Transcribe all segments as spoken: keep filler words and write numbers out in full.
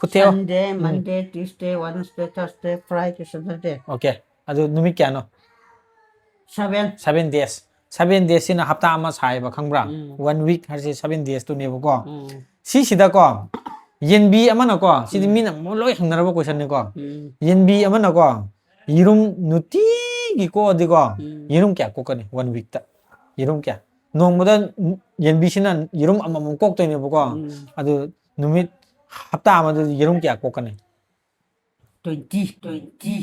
ꯀꯨꯊꯦꯑꯣ꯫ Sunday, Monday, Tuesday, Wednesday, Thursday, Friday, Saturday. Okay, ꯑꯗꯨ ꯅꯨꯃꯤꯠ ꯀꯌꯥꯅꯣ? Seven. Seven days. Seven days ꯁꯤꯅ ꯍꯞꯇꯥ ꯑꯃ ꯁꯥꯏꯌꯦꯕ, ꯈꯪꯕ꯭ꯔꯥ? ꯎꯝ. One week ꯍꯥꯏꯁꯦ seven days ꯇꯨꯅꯦꯕꯀꯣ. ꯎꯝ. ꯁꯤꯁꯤꯗꯀꯣ, ꯌꯦꯟꯕꯤ ꯑꯃꯅꯀꯣ, ꯁꯤꯗꯤ ꯃꯤꯅ ꯂꯣꯏ ꯍꯪꯅꯔꯕ question ꯅꯤꯀꯣ. ꯎꯝ. ꯌꯦꯟꯕꯤ ꯑꯃꯅꯀꯣ, ꯌꯦꯔꯨꯝ ꯅꯨꯡꯇꯤꯒꯤ ꯀꯣꯛꯑꯗꯤꯀꯣ, ꯎꯝ. ꯌꯦꯔꯨꯝ ꯀꯌꯥ ꯀꯣꯛꯀꯅꯤ? One week ꯇ ꯌꯦꯔꯨꯝ ꯀꯌꯥ? ꯅꯣꯡꯃꯗ ꯌꯦꯟꯕꯤꯁꯤꯅ ꯌꯦꯔꯨꯝ ꯑꯃꯃꯝ ꯀꯣꯛꯇꯣꯏꯅꯦꯕꯀꯣ. ꯎꯝ. ꯑꯗꯨ ꯅꯨꯃꯤꯠ, ꯍꯞꯇꯥ ꯑꯃꯗ ꯌꯦꯔꯨꯝ ꯀꯌꯥ ꯀꯣꯛꯀꯅꯤ? Twenty, twenty.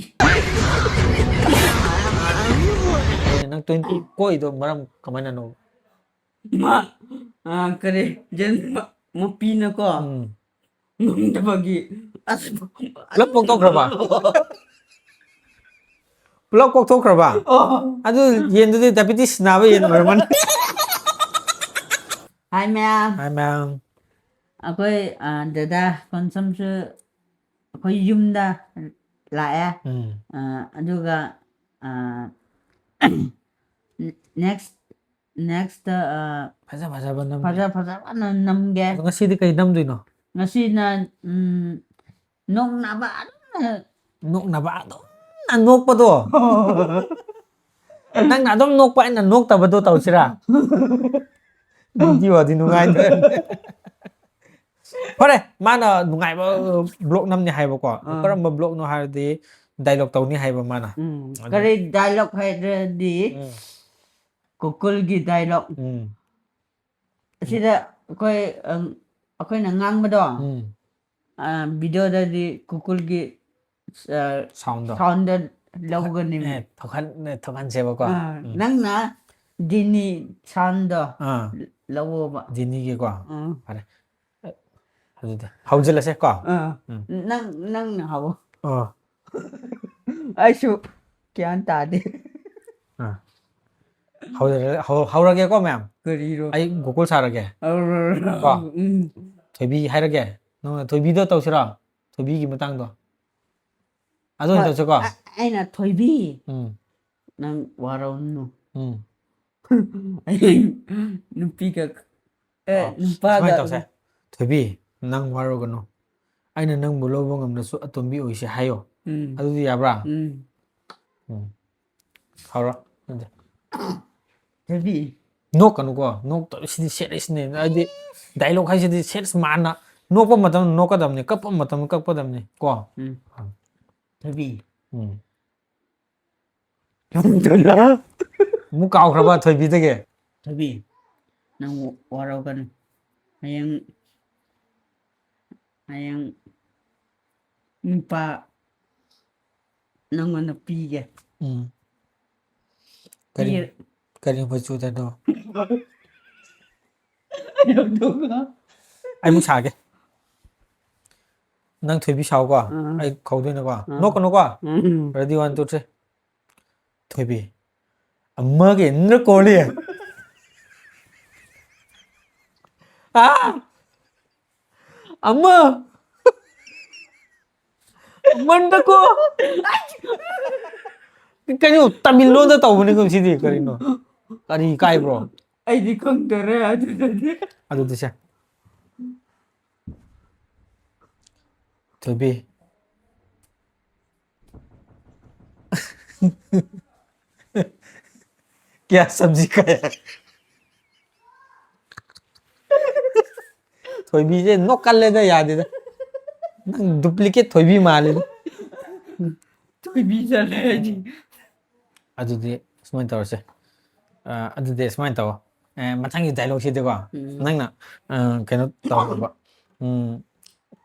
ꯅꯪ twenty ꯀꯣꯛꯏꯗꯣ ꯃꯔꯝ ꯀꯃꯥꯏꯅꯅꯣ? ꯃꯥ, ꯑ, ꯀꯔꯤ, ꯌꯦꯟ ꯃ-, ꯃꯄꯤꯅꯀꯣ, ꯎꯝ. ꯉꯝꯗꯕꯒꯤ, ꯑꯁ, ꯄꯨꯂꯞ ꯄꯣꯛꯊꯣꯛꯈ꯭ꯔꯕ? ꯄꯨꯂꯞ ꯀꯣꯛꯊꯣꯛꯈ꯭ꯔꯕ? ꯑꯣ. ꯑꯗꯨ ꯌꯦꯟꯗꯨꯗꯤ diabetes ꯅꯥꯕ ꯌꯦꯟ ꯑꯣꯏꯔꯝꯃꯅꯤ. Hi, ma'am. Hi, ma'am. ꯑꯩꯈꯣꯏ, ꯑ, ꯗꯗꯥ ꯀꯣꯟꯁꯝꯁꯨ ꯑꯩꯈꯣꯏ ꯌꯨꯝꯗ ꯂꯥꯛꯑꯦ꯫ ꯎꯝ. ꯑ, ꯑꯗꯨꯒ, ꯑ, next, next, ꯑ, ꯐꯖ ꯐꯖꯕ ꯅꯝ. ꯐꯖ ꯐꯖꯕꯅ ꯅꯝꯒꯦ꯫ ꯑꯗꯣ ꯉꯁꯤꯗꯤ ꯀꯩ ꯅꯝꯗꯣꯏꯅꯣ? ꯉꯁꯤꯅ, ꯎꯝ, ꯅꯣꯛꯅꯕ ꯑꯗꯨꯝ ꯅꯣꯛꯅꯕ ꯑꯗꯨꯝ ꯅꯣꯛꯄꯗꯣ꯫ ꯅꯪꯅ ꯑꯗꯨꯝ ꯅꯣꯛꯄ, ꯑꯩꯅ ꯅꯣꯛꯇꯕꯗꯣ ꯇꯧꯁꯤꯔꯥ? Video ꯗꯤ ꯅꯨꯡꯉꯥꯏꯗꯣꯏꯅꯦ꯫ ꯐꯔꯦ, ꯃꯥꯅ ꯅꯨꯡꯉꯥꯏꯕ vlog ꯅꯝꯅꯤ ꯍꯥꯏꯕꯀꯣ꯫ ꯑꯥ. ꯀꯔꯝꯕ vlog ꯅꯣ ꯍꯥꯏꯔꯗꯤ dialogue ꯇꯧꯅꯤ ꯍꯥꯏꯕ ꯃꯥꯅ꯫ ꯎꯝ. ꯑꯗꯨ- ꯀꯔꯤ dialogue ꯍꯥꯏꯔꯗꯤ ꯎꯝ. ꯒꯣꯀꯨꯜꯒꯤ dialogue. ꯎꯝ. ꯑꯁꯤꯗ ꯑꯩꯈꯣꯏ, ꯑꯝ, ꯑꯩꯈꯣꯏꯅ ꯉꯥꯡꯕꯗꯣ, ꯎꯝ. ꯑ, video ꯗꯗꯤ ꯒꯣꯀꯨꯜꯒꯤ, ꯑ, Sound ꯗꯣ. Sound ꯗ ꯂꯧꯒꯅꯤ꯫ ꯑꯦ, ꯊꯣꯛꯍꯟ-, ꯊꯣꯛꯍꯟꯁꯦꯕꯀꯣ. ꯑ, ꯎꯝ. ꯅꯪꯅ ꯖꯤꯅꯤ sound ꯗꯣ ꯑꯥ. ꯂꯧꯑꯣꯕ꯫ ꯖꯤꯅꯤꯒꯤꯀꯣ. ꯑ. ꯐꯔꯦ꯫ ꯑꯗꯨꯗꯤ ꯍꯧꯖꯤꯜꯂꯁꯦ ꯀꯣ. ꯑ. ꯎꯝ. ꯅꯪ, ꯅꯪꯅ ꯍꯧꯑꯣ꯫ ꯑꯣ. ꯑꯩꯁꯨ ꯒ꯭ꯌꯥꯟ ꯇꯥꯗꯦ꯫ ꯑꯥ. ꯍꯧꯔ-, ꯍꯧ-, ꯍꯧꯔꯒꯦꯀꯣ, ma'am. ꯀꯔꯤꯔꯣ? ꯑꯩ ꯒꯣꯀꯨꯜ ꯁꯥꯔꯒꯦ. ꯑꯔꯔ-, ꯀꯣ? ꯎꯝ. ꯊꯣꯏꯕꯤ ꯍꯥꯏꯔꯒꯦ. ꯅꯪꯅ ꯊꯣꯏꯕꯤꯗꯣ ꯇꯧꯁꯤꯔꯣ? ꯊꯣꯏꯕꯤꯒꯤ ꯃꯇꯥꯡꯗꯣ꯫ ꯑꯗꯨ ꯑꯣꯏꯅ ꯍꯣꯏ. ꯇꯧꯁꯤꯀꯣ. ꯑ-, ꯑꯩꯅ ꯊꯣꯏꯕꯤ, ꯎꯝ. ꯅꯪ ꯋꯥꯔꯧꯅꯨ꯫ ꯎꯝ. ꯍꯌꯦꯡ ꯅꯨꯄꯤꯒ, ꯑꯦ, ꯑꯣ, ꯅꯨꯄꯥꯒ ꯁꯨꯃꯥꯏꯅ ꯇꯧꯁꯦ. ꯊꯣꯏꯕꯤ, ꯅꯪ ꯋꯥꯔꯧꯒꯅꯨ꯫ ꯑꯩꯅ ꯅꯪꯕꯨ ꯂꯧꯕ ꯉꯝꯂꯁꯨ ꯑꯇꯣꯝꯕꯤ ꯑꯣꯏꯁꯦ ꯍꯥꯏꯌꯣ꯫ ꯎꯝ꯫ ꯑꯗꯨꯗꯤ ꯌꯥꯕ꯭ꯔꯥ? ꯎꯝ꯫ ꯎꯝ꯫ ꯍꯧꯔꯣ꯫ ꯑꯗꯨꯗꯤ꯫ ꯊꯣꯏꯕꯤ꯫ ꯅꯣꯛꯀꯅꯨꯀꯣ꯫ ꯅꯣꯛꯇ-, ꯁꯤꯗꯤ ꯁꯦꯔꯤꯌꯁꯅꯦ꯫ ꯍꯥꯏꯗꯤ ꯗꯥꯏꯂꯣꯛ ꯍꯥꯏꯁꯤꯗꯤ ꯁꯦꯔꯤꯌꯁ ꯃꯥꯟꯅ ꯅꯣꯛꯄ ꯃꯇꯝꯗ ꯅꯣꯛꯀꯗꯕꯅꯤ, ꯀꯞꯄ ꯃꯇꯝꯗ ꯀꯞꯀꯗꯕꯅꯤ ꯀꯣ꯫ ꯎꯝ꯫ ꯊꯣꯏꯕꯤ꯫ ꯎꯝ꯫ ꯂꯝꯗꯨꯅ꯫ ꯑꯃꯨꯛ ꯀꯥꯎꯈ꯭ꯔꯕ ꯊꯣꯏꯕꯤꯗꯒꯤ? ꯊꯣꯏꯕꯤ, ꯅꯪ ꯋꯥꯔꯧꯒꯅꯨ꯫ ꯍꯌꯦꯡ, ꯍꯌꯦꯡ ꯅꯨꯄꯥ ꯅꯪꯉꯣꯟꯗ ꯄꯤꯒꯦ꯫ ꯎꯝ꯫ ꯀꯔꯤ, ꯄꯤꯔ- ꯀꯔꯤ ꯃꯆꯨꯗꯅꯣ? ꯑꯗꯨꯒ ꯑꯩ ꯑꯃꯨꯛ ꯁꯥꯒꯦ꯫ ꯅꯪ ꯊꯣꯏꯕꯤ ꯁꯥꯎꯀꯣ꯫ ꯎꯝ꯫ ꯑꯩ ꯀꯧꯗꯣꯏꯅꯦꯀꯣ꯫ ꯎꯝ꯫ ꯅꯣꯛꯀꯅꯨꯀꯣ꯫ ꯎꯝ꯫ Ready, one, two, three. ꯊꯣꯏꯕꯤ꯫ ꯑꯃꯒꯤ ꯅꯠꯇ꯭ꯔ ꯀꯣꯜꯂꯤ꯫ ꯑꯥ! ꯑꯃ! ꯑꯃꯟꯗꯀꯣ! ꯀꯩꯅꯣ, ꯇꯥꯃꯤꯜ ꯂꯣꯟꯗ ꯇꯧꯕꯅꯤ ꯀꯩꯅꯣ ꯁꯤꯗꯤ, ꯀꯔꯤꯅꯣ? ꯀꯔꯤ ꯀꯥꯏꯕ꯭ꯔꯣ? ꯑꯩꯗꯤ ꯈꯪꯗꯔꯦ ꯑꯗꯨꯗꯗꯤ꯫ ꯑꯗꯨꯗꯤ ꯁꯦ꯫ ꯊꯣꯏꯕꯤ꯫ ꯀꯌꯥ ꯁꯕꯖꯤ ꯀꯌꯥ? ꯊꯣꯏꯕꯤꯁꯦ ꯅꯣꯛꯀꯜꯂꯦꯗ, ꯌꯥꯗꯦꯗ꯫ ꯅꯪ duplicate ꯊꯣꯏꯕꯤ ꯃꯥꯜꯂꯦꯗ꯫ ꯊꯣꯏꯕꯤ ꯆꯠꯂꯦ ꯑꯩꯗꯤ꯫ ꯑꯗꯨꯗꯤ ꯁꯨꯃꯥꯏꯅ ꯇꯧꯔꯁꯦ꯫ ꯑ, ꯑꯗꯨꯗꯤ ꯁꯨꯃꯥꯏꯅ ꯇꯧꯋꯣ꯫ ꯑ, ꯃꯊꯪꯒꯤ ꯗꯥꯏꯂꯣꯛꯁꯤꯗꯤꯀꯣ, ꯎꯝ꯫ ꯅꯪꯅ, ꯑ, ꯀꯩꯅꯣ ꯇꯧꯕ꯫ ꯎꯝ,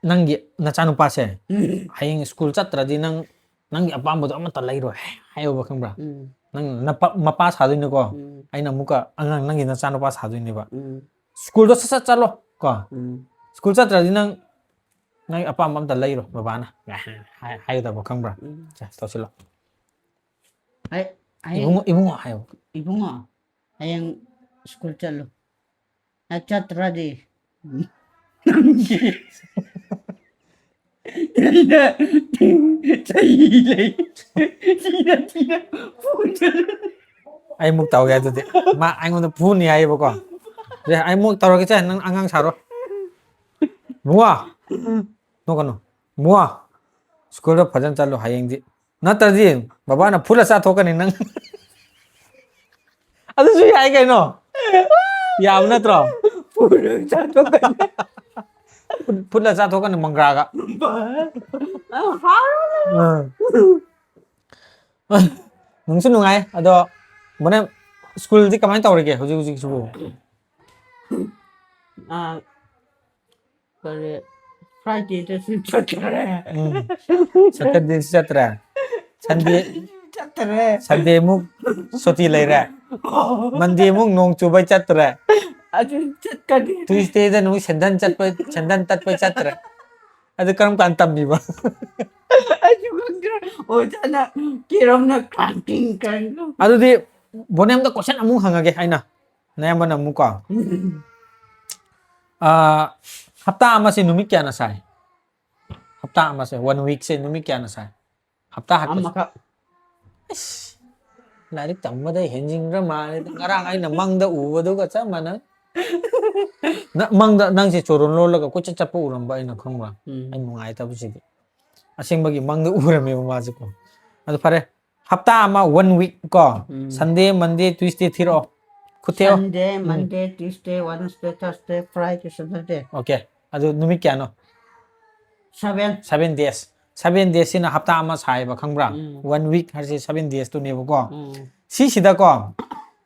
ꯅꯪꯒꯤ ꯅꯆꯥꯅꯨꯄꯥꯁꯦ ꯎꯝ꯫ ꯍꯌꯦꯡ ꯁ꯭ꯀꯨꯜ ꯆꯠꯇ꯭ꯔꯗꯤ ꯅꯪ, ꯅꯪꯒꯤ ꯑꯄꯥꯝꯕꯗꯣ ꯑꯃꯠꯇ ꯂꯩꯔꯣꯏ ꯍꯥꯏ-, ꯍꯥꯏꯌꯣꯕ, ꯈꯪꯕ꯭ꯔꯥ? ꯎꯝ꯫ ꯅꯪ ꯅꯄꯥ-, ꯃꯄꯥ ꯁꯥꯗꯣꯏꯅꯤꯀꯣ, ꯎꯝ꯫ ꯑꯩꯅ ꯑꯃꯨꯛꯀ ꯑꯉꯥꯡ, ꯅꯪꯒꯤ ꯅꯆꯥꯅꯨꯄꯥ ꯁꯥꯗꯣꯏꯅꯦꯕ꯫ ꯎꯝ꯫ ꯁ꯭ꯀꯨꯜꯗꯣ ꯁꯠ ꯁꯠ ꯆꯠꯂꯣ ꯀꯣ꯫ ꯎꯝ꯫ ꯁ꯭ꯀꯨꯜ ꯆꯠꯇ꯭ꯔꯗꯤ ꯅꯪ, ꯅꯪꯒꯤ ꯑꯄꯥꯝꯕ ꯑꯝꯇ ꯂꯩꯔꯣ ꯕꯕꯥꯅ꯫ ꯍꯥꯏ-, ꯍꯥꯏꯒꯗꯕ, ꯈꯪꯕ꯭ꯔꯥ? ꯎꯝ꯫ ꯁꯦ, ꯇꯧꯁꯤꯜꯂꯣ꯫ ꯑꯩ, ꯍꯌꯦꯡ, ꯏꯕꯨꯡꯉꯣ, ꯏꯕꯨꯡꯉꯣ ꯍꯥꯏꯌꯣ꯫ ꯏꯕꯨꯡꯉꯣ, ꯍꯌꯦꯡ ꯁ꯭ꯀꯨꯜ ꯆꯠꯂꯨ꯫ ꯅꯪ ꯆꯠꯇ꯭ꯔꯗꯤ ꯅꯪꯒꯤ ꯑꯩꯅ ꯆꯩ ꯂꯩ꯫ ꯊꯤꯅ ꯊꯤꯅ ꯐꯨꯗꯅ꯫ ꯑꯩ ꯑꯃꯨꯛ ꯇꯧꯒꯦ ꯑꯗꯨꯗꯤ꯫ ꯃꯥ ꯑꯩꯉꯣꯟꯗ ꯐꯨꯅꯤ ꯍꯥꯏꯌꯦꯕꯀꯣ꯫ ꯁꯦ, ꯑꯩ ꯑꯃꯨꯛ ꯇꯧꯔꯒꯦ ꯁꯦ, ꯅꯪ ꯑꯉꯥꯡ ꯁꯥꯔꯣ꯫ ꯕꯨꯡꯉꯣ! ꯅꯣꯛꯀꯅꯨ꯫ ꯃꯨꯑꯣ, ꯁ꯭ꯀꯨꯜꯗ ꯐꯖꯅ ꯆꯠꯂꯣ ꯍꯌꯦꯡꯗꯤ꯫ ꯅꯠꯇ꯭ꯔꯗꯤ ꯕꯕꯥꯅ ꯐꯨꯜꯂ ꯆꯥꯊꯣꯛꯀꯅꯤ ꯅꯪ꯫ ꯑꯗꯨꯁꯨ ꯌꯥꯏ ꯀꯩꯅꯣ꯫ ꯌꯥꯕ ꯅꯠꯇ꯭ꯔꯣ? ꯐꯨꯜꯂ ꯆꯥꯊꯣꯛꯀꯅꯤ꯫ ꯐꯨꯠ-, ꯐꯨꯠꯂ ꯆꯥꯊꯣꯛꯀꯅꯤ ꯃꯪꯒ꯭ꯔꯥꯒ꯫ ꯑ, ꯍꯥꯎꯔꯅꯤ꯫ ꯑꯥ꯫ ꯅꯨꯡꯁꯨ ꯅꯨꯡꯉꯥꯏ꯫ ꯑꯗꯣ ꯃꯣꯅꯦ, ꯁ꯭ꯀꯨꯜꯗꯤ ꯀꯃꯥꯏꯅ ꯇꯧꯔꯤꯒꯦ ꯍꯧꯖꯤꯛ ꯍꯧꯖꯤꯛꯁꯤꯕꯨ? ꯑꯥ, ꯀꯔꯤ, Fridayꯗꯁꯨ ꯆꯠꯇ꯭ꯔꯦ꯫ ꯎꯝ꯫ Saturdayꯁꯨ ꯆꯠꯇ꯭ꯔꯦ꯫ Sunday, ꯆꯠꯇ꯭ꯔꯦ꯫ Sundayꯃꯨꯛ ꯁꯨꯇꯤ ꯂꯩꯔꯦ꯫ Mondayꯃꯨꯛ ꯅꯣꯡ ꯆꯨꯕꯩ ꯆꯠꯇ꯭ꯔꯦ꯫ ꯑꯗꯨ ꯆꯠꯀꯅꯤ꯫ Tuesdayꯗ ꯅꯣꯡ ꯁꯦꯟꯗꯟ ꯆꯠꯄꯩ, ꯁꯦꯟꯗꯟ ꯇꯠꯄꯩ ꯆꯠꯇ꯭ꯔꯦ꯫ ꯑꯗꯨ ꯀꯔꯝ ꯀꯥꯟꯗ ꯇꯝꯕꯤꯕ? ꯑꯩꯁꯨ ꯈꯪꯗ꯭ꯔꯦ꯫ ꯑꯣꯖꯥꯅ ꯀꯦꯔꯝꯅ ꯀ꯭ꯔꯥꯡ ꯀ꯭ꯔꯤꯡ ꯀ꯭ꯔꯥꯡ꯫ ꯑꯗꯨꯗꯤ ꯕꯣꯅꯦꯝꯗ question ꯑꯃꯨꯛ ꯍꯪꯉꯒꯦ ꯑꯩꯅ꯫ ꯅꯌꯥꯝꯕꯅ ꯑꯃꯨꯛꯀꯣ꯫ ꯎꯝ꯫ ꯑꯥ, ꯍꯞꯇꯥ ꯑꯃꯁꯤ ꯅꯨꯃꯤꯠ ꯀꯌꯥꯅ ꯁꯥꯏ? ꯍꯞꯇꯥ ꯑꯃꯁꯦ, one weekꯁꯦ ꯅꯨꯃꯤꯠ ꯀꯌꯥꯅ ꯁꯥꯏ? ꯍꯞꯇꯥ ꯍꯥꯠꯄꯁꯦ꯫ ꯑꯃꯈꯛ꯫ ꯑꯁ, ꯂꯥꯏꯔꯤꯛ ꯇꯝꯕꯗ ꯍꯦꯟꯖꯤꯟꯈ꯭ꯔ ꯃꯥꯜꯂꯦ꯫ ꯉꯔꯥꯡ ꯑꯩꯅ ꯃꯪꯗ ꯎꯕꯗꯨꯒ ꯆꯞ ꯃꯥꯟꯅꯩ꯫ ꯅ-, ꯃꯪꯗ ꯅꯪꯁꯦ ꯆꯣꯔꯣꯟ ꯂꯣꯜꯂꯒ ꯀꯣꯏꯆꯠ ꯆꯠꯄ ꯎꯔꯝꯕ ꯑꯩꯅ ꯈꯪꯕ꯭ꯔꯥ? ꯎꯝ꯫ ꯑꯩ ꯅꯨꯡꯉꯥꯏꯇꯕꯁꯤꯗꯤ꯫ ꯑꯁꯦꯡꯕꯒꯤ ꯃꯪꯗ ꯎꯔꯝꯃꯦꯕ ꯃꯥꯁꯦꯀꯣ꯫ ꯑꯗꯨ ꯐꯔꯦ, ꯍꯞꯇꯥ ꯑꯃ, one week ꯀꯣ, ꯎꯝ꯫ Sunday, Monday, Tuesday ꯊꯤꯔꯛꯑꯣ꯫ ꯈꯨꯠ ꯊꯦꯛꯑꯣ꯫ Sunday, ꯎꯝ꯫ Monday, Tuesday, Wednesday, Thursday, Friday, Saturday꯫ Okay, ꯑꯗꯨ ꯅꯨꯃꯤꯠ ꯀꯌꯥꯅꯣ? Seven꯫ Seven days꯫ Seven daysꯁꯤꯅ ꯍꯞꯇꯥ ꯑꯃ ꯁꯥꯏꯌꯦꯕ, ꯈꯪꯕ꯭ꯔꯥ? ꯎꯝ꯫ One week ꯍꯥꯏꯁꯦ seven daysꯇꯨꯅꯦꯕꯀꯣ꯫ ꯎꯝ꯫ ꯁꯤꯁꯤꯗꯀꯣ,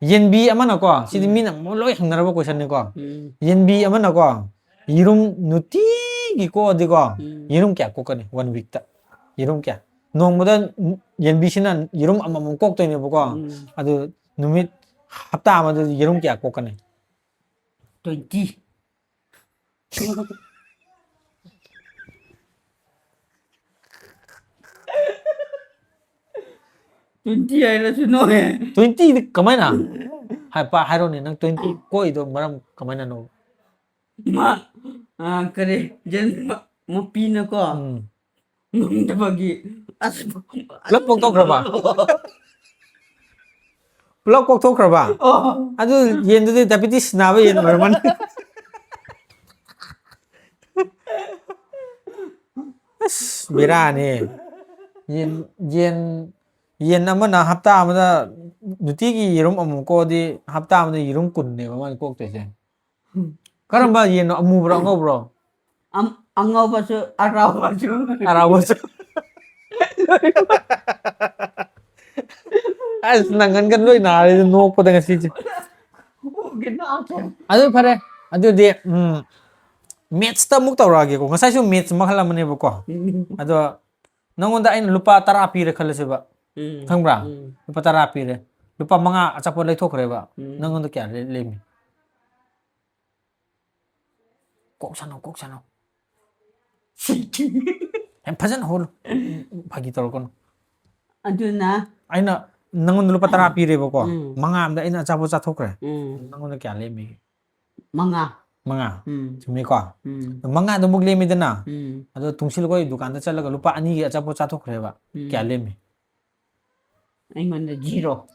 ꯌꯦꯟꯕꯤ ꯑꯃꯅꯀꯣ, ꯁꯤꯗꯤ ꯎꯝ꯫ ꯃꯤꯅ ꯂꯣꯏ ꯍꯪꯅꯔꯕ questionꯅꯤꯀꯣ꯫ ꯎꯝ꯫ ꯌꯦꯟꯕꯤ ꯑꯃꯅꯀꯣ, ꯌꯦꯔꯨꯝ ꯅꯨꯡꯇꯤꯒꯤ ꯀꯣꯛꯑꯗꯤꯀꯣ, ꯎꯝ꯫ ꯌꯦꯔꯨꯝ ꯀꯌꯥ ꯀꯣꯛꯀꯅꯤ one weekꯇ? ꯌꯦꯔꯨꯝ ꯀꯌꯥ? ꯅꯣꯡꯃꯗ ꯌꯦꯟꯕꯤꯁꯤꯅ ꯌꯦꯔꯨꯝ ꯑꯃꯃꯝ ꯀꯣꯛꯇꯣꯏꯅꯦꯕꯀꯣ꯫ ꯎꯝ꯫ ꯑꯗꯨ ꯅꯨꯃꯤꯠ ꯍꯞꯇꯥ ꯑꯃꯗ ꯌꯦꯔꯨꯝ ꯀꯌꯥ ꯀꯣꯛꯀꯅꯤ? Twenty꯫ Twenty ꯍꯥꯏꯔꯁꯨ ꯅꯣꯛꯑꯦ꯫ Twentyꯗꯤ ꯀꯃꯥꯏꯅ? ꯍꯥꯏ-, ꯄꯥ-, ꯍꯥꯏꯔꯣꯅꯦ, ꯅꯪ twenty ꯀꯣꯛꯏꯗꯣ ꯃꯔꯝ ꯀꯃꯥꯏꯅꯅꯣ? ꯃꯥ, ꯑ, ꯀꯔꯤ, ꯌꯦꯟ ꯃ-, ꯃꯄꯤꯅꯀꯣ ꯎꯝ꯫ ꯉꯝꯗꯕꯒꯤ, ꯑꯁ, ꯄꯨꯂꯞ ꯄꯣꯛꯊꯣꯛꯈ꯭ꯔꯕ? ꯄꯨꯂꯞ ꯀꯣꯛꯊꯣꯛꯈ꯭ꯔꯕ? ꯑꯣ꯫ ꯑꯗꯨ ꯌꯦꯟꯗꯨꯗꯤ diabetes ꯅꯥꯕ ꯌꯦꯟ ꯑꯣꯏꯔꯝꯃꯅꯤ꯫ ꯕꯦꯔꯥꯅꯤ꯫ ꯌꯦꯟ ꯌꯦꯟ ꯌꯦꯟ ꯑꯃꯅ ꯍꯞꯇꯥ ꯑꯃꯗ ꯅꯨꯡꯇꯤꯒꯤ ꯌꯦꯔꯨꯝ ꯑꯃꯨꯛ ꯀꯣꯛꯑꯗꯤ ꯍꯞꯇꯥ ꯑꯃꯗ ꯌꯦꯔꯨꯝ ꯀꯨꯟꯅꯦꯕ ꯃꯥꯅ ꯀꯣꯛꯇꯣꯏꯁꯦ꯫ ꯀꯔꯝꯕ ꯌꯦꯟꯅꯣ, ꯑꯃꯨꯕ꯭ꯔꯣ ꯑꯉꯧꯕ꯭ꯔꯣ? ꯑꯉꯧꯕꯁꯨ ꯑꯔꯥꯎꯕꯁꯨ꯫ ꯑꯔꯥꯎꯕꯁꯨ꯫ ꯑꯁ ꯅꯪꯒꯟꯒ ꯂꯣꯏ ꯅꯥꯔꯦ ꯅꯣꯛꯄꯗ ꯉꯁꯤꯁꯦ꯫ ꯑꯗꯨ ꯐꯔꯦ꯫ ꯑꯗꯨꯗꯤ ꯎꯝ ꯃꯦꯠꯁꯇ ꯑꯃꯨꯛ ꯇꯧꯔꯛꯑꯒꯦꯀꯣ꯫ ꯉꯁꯥꯏꯁꯨ ꯃꯦꯠꯁ ꯃꯈꯜ ꯑꯃꯅꯦꯕꯀꯣ꯫ ꯑꯗꯣ ꯅꯪꯉꯣꯟꯗ ꯑꯩꯅ ꯂꯨꯄꯥ ꯇꯔꯥ ꯄꯤꯔꯦ ꯈꯜꯂꯁꯦꯕ꯫ ꯈꯪꯕ꯭ꯔꯥ? ꯂꯨꯄꯥ ꯇꯔꯥ ꯄꯤꯔꯦ꯫ ꯂꯨꯄꯥ ꯃꯉꯥ ꯑꯆꯥꯄꯣꯠ ꯂꯩꯊꯣꯛꯈ꯭ꯔꯦꯕ꯫ ꯅꯪꯉꯣꯟꯗ ꯀꯌꯥ ꯂꯦꯝꯃꯤ? ꯀꯣꯛ ꯁꯥꯟꯅꯧ, ꯀꯣꯛ ꯁꯥꯟꯅꯧ꯫ ꯌꯥꯝ ꯐꯖꯅ ꯍꯣꯜꯂꯨ꯫ ꯐꯥꯒꯤ ꯇꯧꯔꯛꯀꯅꯨ꯫ ꯑꯗꯨꯅ ꯑꯩꯅ ꯅꯪꯉꯣꯟꯗ ꯂꯨꯄꯥ ꯇꯔꯥ ꯄꯤꯔꯦꯕꯀꯣ꯫ ꯎꯝ꯫ ꯃꯉꯥ ꯑꯃꯗ ꯑꯩꯅ ꯑꯆꯥꯄꯣꯠ ꯆꯥꯊꯣꯛꯈ꯭ꯔꯦ꯫ ꯎꯝ꯫ ꯅꯪꯉꯣꯟꯗ ꯀꯌꯥ ꯂꯦꯝꯃꯤꯒꯦ? ꯃꯉꯥ꯫ ꯃꯉꯥ꯫ ꯎꯝ꯫ ꯆꯨꯝꯃꯤꯀꯣ? ꯎꯝ꯫ ꯃꯉꯥꯗꯨꯃꯨꯛ ꯂꯦꯝꯃꯤꯗꯅ꯫ ꯎꯝ꯫ ꯑꯗꯣ ꯇꯨꯡꯁꯤꯜꯂꯒ ꯑꯩ ꯗꯨꯀꯥꯟꯗ ꯆꯠꯂꯒ ꯂꯨꯄꯥ ꯑꯅꯤꯒꯤ ꯑꯆꯥꯄꯣꯠ ꯆꯥꯊꯣꯛꯈ꯭ꯔꯦꯕ꯫ ꯎꯝ꯫ ꯀꯌꯥ ꯂꯦꯝꯃꯤ? ꯑꯩꯉꯣꯟꯗ ꯖꯤꯔꯣ꯫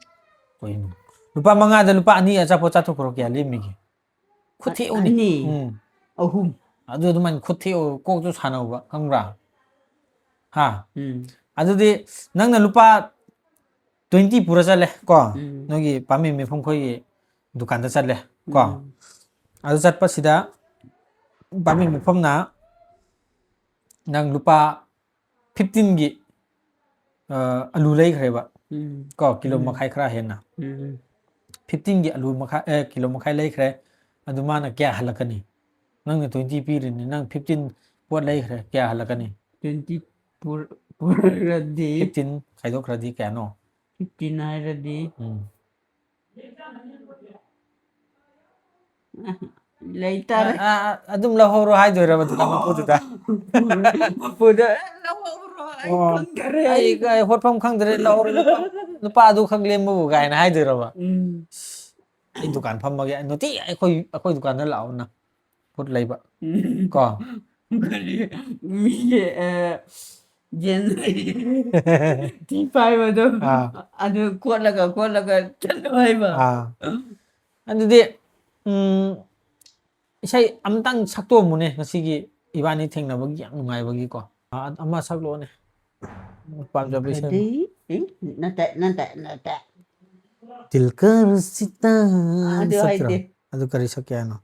ꯀꯩꯅꯣ? ꯂꯨꯄꯥ ꯃꯉꯥꯗ ꯂꯨꯄꯥ ꯑꯅꯤ ꯑꯆꯥꯄꯣꯠ ꯆꯥꯊꯣꯛꯈ꯭ꯔꯣ, ꯀꯌꯥ ꯂꯦꯝꯃꯤꯒꯦ? ꯈꯨꯠ ꯊꯦꯛꯎꯅꯦ꯫ ꯑꯅꯤ꯫ ꯎꯝ꯫ ꯑꯍꯨꯝ꯫ ꯑꯗꯨ ꯑꯗꯨꯃꯥꯏꯅ ꯈꯨꯠ ꯊꯦꯛꯎ, ꯀꯣꯛꯇꯨ ꯁꯥꯟꯅꯧꯕ, ꯈꯪꯕ꯭ꯔꯥ? ꯍꯥ? ꯎꯝ꯫ ꯑꯗꯨꯗꯤ ꯅꯪꯅ ꯂꯨꯄꯥ ꯇ꯭ꯋꯦꯟꯇꯤ ꯄꯨꯔ ꯆꯠꯂꯦ ꯀꯣ꯫ ꯎꯝ꯫ ꯅꯣꯏꯒꯤ ꯄꯥꯝꯃꯤ ꯃꯤꯐꯝ ꯈꯣꯏꯒꯤ ꯗꯨꯀꯥꯟꯗ ꯆꯠꯂꯦ ꯀꯣ꯫ ꯎꯝ꯫ ꯑꯗꯨ ꯆꯠꯄꯁꯤꯗ ꯄꯥꯝꯃꯤ ꯃꯤꯐꯝꯅ ꯅꯪ ꯂꯨꯄꯥ ꯐꯤꯐꯇꯤꯟꯒꯤ ꯑꯂꯨ ꯂꯩꯈ꯭ꯔꯦꯕ ꯎꯝ꯫ ꯀꯣ, ꯀꯤꯂꯣ ꯎꯝ꯫ ꯃꯈꯥꯏ ꯈꯔ ꯍꯦꯟꯅ꯫ ꯎꯝ꯫ ꯐꯤꯐꯇꯤꯟꯒꯤ ꯑꯂꯨ ꯃꯈꯥꯏ, ꯑꯦ, ꯀꯤꯂꯣ ꯃꯈꯥꯏ ꯂꯩꯈ꯭ꯔꯦ꯫ ꯑꯗꯨ ꯃꯥꯅ ꯀꯌꯥ ꯍꯜꯂꯛꯀꯅꯤ? ꯅꯪꯅ ꯇ꯭ꯋꯦꯟꯇꯤ ꯄꯤꯔꯤꯅꯤ, ꯅꯪ ꯐꯤꯐꯇꯤꯟ ꯄꯣꯠ ꯂꯩꯈ꯭ꯔꯦ, ꯀꯌꯥ ꯍꯜꯂꯛꯀꯅꯤ? ꯇ꯭ꯋꯦꯟꯇꯤ ꯄꯨꯔ-, ꯄꯨꯔꯗꯤ ꯐꯤꯐꯇꯤꯟ ꯈꯥꯏꯗꯣꯛꯈ꯭ꯔꯗꯤ ꯀꯌꯥꯅꯣ? ꯐꯤꯐꯇꯤꯟ ꯍꯥꯏꯔꯗꯤ ꯎꯝ꯫ ꯂꯩꯇꯥꯔꯦ꯫ ꯑ, ꯑ, ꯑꯗꯨꯝ ꯂꯧꯍꯧꯔꯣ ꯍꯥꯏꯗꯣꯏꯔꯕ ꯗꯨꯀꯥꯟ ꯃꯄꯨꯗꯨꯗ? ꯃꯄꯨꯗ, "ꯑꯦ, ꯂꯧꯍꯧꯔꯣ, ꯑꯩ ꯑꯣ, ꯈꯪꯗꯔꯦ, ꯑꯩ, ꯑꯩ ꯈꯪꯗꯔꯦ." ꯑꯩ ꯍꯣꯠꯐꯝ ꯈꯪꯗ꯭ꯔꯦ, ꯂꯧꯍꯧꯔꯣ, ꯂꯨꯄꯥ, ꯂꯨꯄꯥ ꯑꯗꯨ ꯈꯛ ꯂꯦꯝꯕꯕꯨ ꯀꯥꯏꯅ ꯍꯥꯏꯗꯣꯏꯔꯕ? ꯎꯝ꯫ ꯑꯩ ꯗꯨꯀꯥꯟ ꯐꯝꯃꯒꯦ, ꯅꯨꯡꯇꯤ ꯑꯩꯈꯣꯏ, ꯑꯩꯈꯣꯏ ꯗꯨꯀꯥꯟꯗ ꯂꯥꯛꯑꯣ ꯅꯪ ꯄꯣꯠ ꯂꯩꯕ꯫ ꯎꯝ꯫ ꯀꯣ? ꯀꯔꯤ? ꯃꯤꯒꯤ, ꯑ, ꯌꯦꯟ ꯊꯤ ꯐꯥꯏꯕꯗꯣ, ꯑꯥ꯫ ꯑꯗꯨ ꯀꯣꯠꯂꯒ, ꯀꯣꯠꯂꯒ ꯆꯠꯂꯣ ꯍꯥꯏꯕ꯫ ꯑꯥ꯫ ꯑꯗꯨꯗꯤ, ꯎꯝ, ꯏꯁꯩ ꯑꯝꯇꯪ ꯁꯛꯇꯣꯛꯑꯝꯃꯨꯅꯦ, ꯉꯁꯤꯒꯤ ꯏꯕꯥꯅꯤ ꯊꯦꯡꯅꯕꯒꯤ ꯌꯥꯝ ꯅꯨꯡꯉꯥꯏꯕꯒꯤꯀꯣ꯫ ꯑ-, ꯑꯃ ꯁꯛꯂꯛꯑꯣꯅꯦ꯫ ꯄꯥꯝꯖꯕ ꯏꯁꯩ ꯑꯃ꯫ ꯀꯗꯤ? ꯏ? ꯅꯠꯇꯦ, ꯅꯠꯇꯦ, ꯅꯠꯇꯦ꯫ ꯗꯤꯜ ꯀꯔꯁꯤꯇ ꯑꯗꯨ ꯁꯛꯇ꯭ꯔꯣ? ꯍꯥꯏꯗꯦ꯫ ꯑꯗꯨ ꯀꯔꯤ ꯁꯛꯀꯦ ꯍꯥꯏꯅꯣ?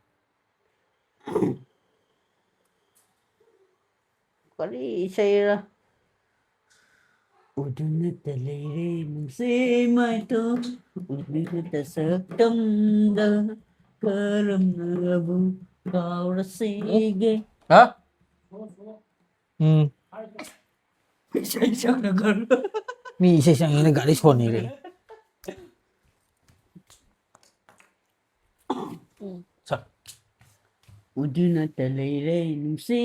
ꯀꯔꯤ ꯏꯁꯩꯔ? ꯎꯗꯨꯅꯇ ꯂꯩꯔꯦ ꯅꯨꯡꯁꯤ ꯃꯥꯏꯇꯣ, ꯎꯗꯨꯅꯇ ꯁꯛꯇꯝꯗ ꯀꯔꯝꯅꯕꯨ ꯀꯥꯎꯔꯁꯤꯒꯦ꯫ ꯍꯥ? ꯎꯝ꯫ ꯏꯁꯩ ꯁꯛꯅꯒꯔ꯫ ꯃꯤ ꯏꯁꯩ ꯁꯛꯉꯩꯅ ꯒꯥꯔꯤ ꯁꯣꯟꯅꯤꯔꯦ꯫ ꯁꯛ꯫ ꯎꯗꯨꯅꯇ ꯂꯩꯔꯦ ꯅꯨꯡꯁꯤ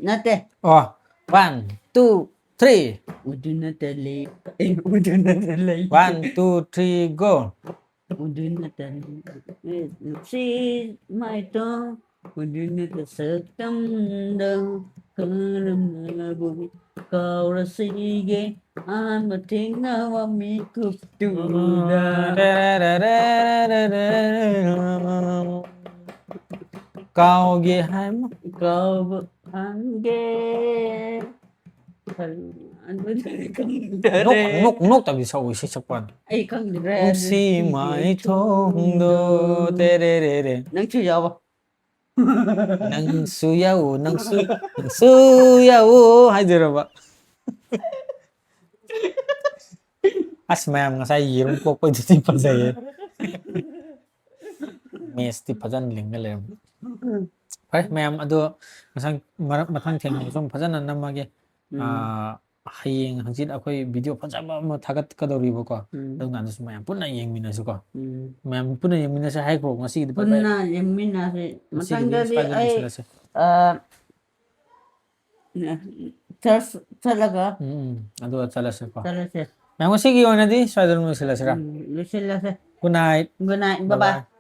ꯅꯠꯇꯦ꯫ ꯑꯣ, one, two, three. ꯎꯗꯨꯅꯇ ꯂꯩ, ꯑꯦ, ꯎꯗꯨꯅꯇ ꯂꯩ꯫ One, two, three, go. ꯎꯗꯨꯅꯇ ꯂꯩ, ꯅꯨꯡꯁꯤ ꯃꯥꯏꯇꯣ, ꯎꯗꯨꯅꯇ ꯁꯛꯇꯝꯗ ꯀꯔꯝꯅꯕꯨ ꯀꯥꯎꯔꯁꯤꯒꯦ, ꯑꯍꯥꯟꯕ ꯊꯦꯡꯅꯕ ꯃꯤꯀꯨꯞꯇꯨꯗ꯫ ꯀꯥꯎꯒꯦ ꯍꯥꯏꯕ꯫ ꯀꯥꯎꯕ ꯍꯪꯒꯦ꯫ ꯑꯗꯨꯗꯤ ꯅꯣꯛ-, ꯈꯪꯗꯔꯦ꯫ ꯅꯣꯛ-, ꯅꯣꯛꯇꯕꯤ ꯁꯛꯎ, ꯏꯁꯩ ꯁꯛꯄ ꯀꯥꯟꯗ꯫ ꯑꯩ ꯈꯪꯗ꯭ꯔꯦ꯫ ꯅꯨꯡꯁꯤ ꯃꯥꯏꯊꯣꯡꯗꯣ ꯇꯦꯔꯦꯔꯦꯔꯦ꯫ ꯅꯪꯁꯨ ꯌꯥꯎꯕ꯫ ꯅꯪꯁꯨ ꯌꯥꯎ, ꯅꯪꯁꯨ, ꯅꯪꯁꯨ ꯌꯥꯎ ꯍꯥꯏꯗꯣꯏꯔꯕ? ꯑꯁ, ꯃꯌꯥꯝ ꯉꯁꯥꯏ ꯌꯦꯔꯨꯝ ꯀꯣꯛꯄꯩꯗꯨꯗꯤ ꯐꯖꯩꯌꯦ꯫ ꯃꯦꯁꯇꯤ ꯐꯖꯅ ꯂꯤꯡꯉ ꯂꯩꯔꯝꯃꯦ꯫ ꯐꯔꯦ, ꯃꯌꯥꯝ ꯑꯗꯣ ꯃꯊꯪ, ꯃꯔꯛ-, ꯃꯊꯪ ꯊꯦꯡꯅꯕꯁꯨ ꯑꯃꯨꯛ ꯐꯖꯅ ꯅꯝꯃꯒꯦ꯫ ꯎꯝ꯫ ꯑꯥ, ꯍꯌꯦꯡ ꯍꯪꯆꯤꯠ ꯑꯩꯈꯣꯏ ꯚꯤꯗꯤꯑꯣ ꯐꯖꯕ ꯑꯃ ꯊꯥꯒꯠꯀꯗꯧꯔꯤꯕꯀꯣ꯫ ꯎꯝ꯫ ꯑꯗꯨꯝ ꯀꯥꯟꯗꯁꯨ ꯃꯌꯥꯝ ꯄꯨꯟꯅ ꯌꯦꯡꯃꯤꯟꯅꯁꯤꯀꯣ꯫ ꯎꯝ꯫ ꯃꯌꯥꯝ ꯄꯨꯟꯅ ꯌꯦꯡꯃꯤꯟꯅꯁꯦ ꯍꯥꯏꯈ꯭ꯔꯣ ꯉꯁꯤꯒꯤꯗꯤ ꯄꯥꯏ ꯄꯥꯏ꯫ ꯄꯨꯟꯅ ꯌꯦꯡꯃꯤꯟꯅꯁꯦ꯫ ꯉꯁꯤꯒꯤꯗꯤ ꯃꯊꯪꯗꯗꯤ ꯁ꯭ꯋꯥꯏꯗ ꯑꯩ, ꯂꯣꯏꯁꯤꯜꯂꯁꯦ꯫ ꯑ, ꯆꯔꯆ ꯆꯠꯂꯒ ꯎꯝ, ꯎꯝ꯫ ꯑꯗꯨꯒ ꯆꯠꯂꯁꯦꯀꯣ꯫ ꯆꯠꯂꯁꯦ꯫ ꯃꯌꯥꯝ ꯉꯁꯤꯒꯤ ꯑꯣꯏꯅꯗꯤ ꯁ꯭ꯋꯥꯏꯗ ꯑꯗꯨꯝ ꯂꯣꯏꯁꯤꯜꯂꯁꯤꯔꯥ? ꯎꯝ, ꯂꯣꯏꯁꯤꯜꯂꯁꯦ꯫ Good night. Good night. Bye Bye bye. bye.